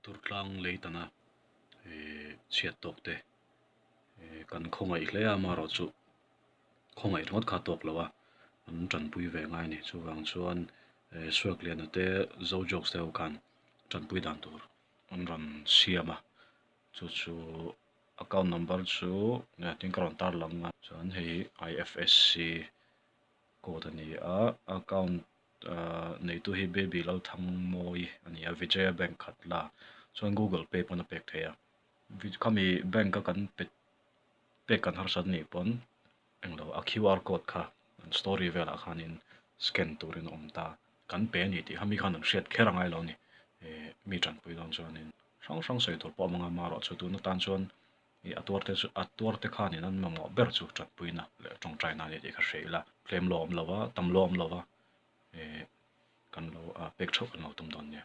Durtlang Leitana chhiat tawk te kan khawngaih hle a amaherawhchu khawngaih ringawt kha a tawk lo a an tanpui ve ngai a ni chuvang chuan Suakliana te Zo Jokes te ho khan tanpui dan tur an rawn siam a chu chu account number chu tin ka rawn tarlang a chuan hei I_F_S_C code a ni a account ahh neitu hi baby Lalthangmawi a ni a Vijaya bank khat la chuan google pay pawn a pek theih a khami bank a kan pe pek kan harsat anih pawn englo a Q_R code kha an story velah khanin scan turin a awm ta kan pe a ni tih kha mi khan an hriat kher a ngai lo a ni eh mi tanpui dawn chuanin hrang hrang sawi tur pawh a awm ang a amaherawhchu tun atan chuan ih a tuar te chu a tuar te khanin an mamawh ber chu tanpuina leh tawngtaina a ni tih kha hria ila tlem lo a awm lo va tam lo a awm lo va eh kan lo ah pek theuh kan lo tum dawn nia.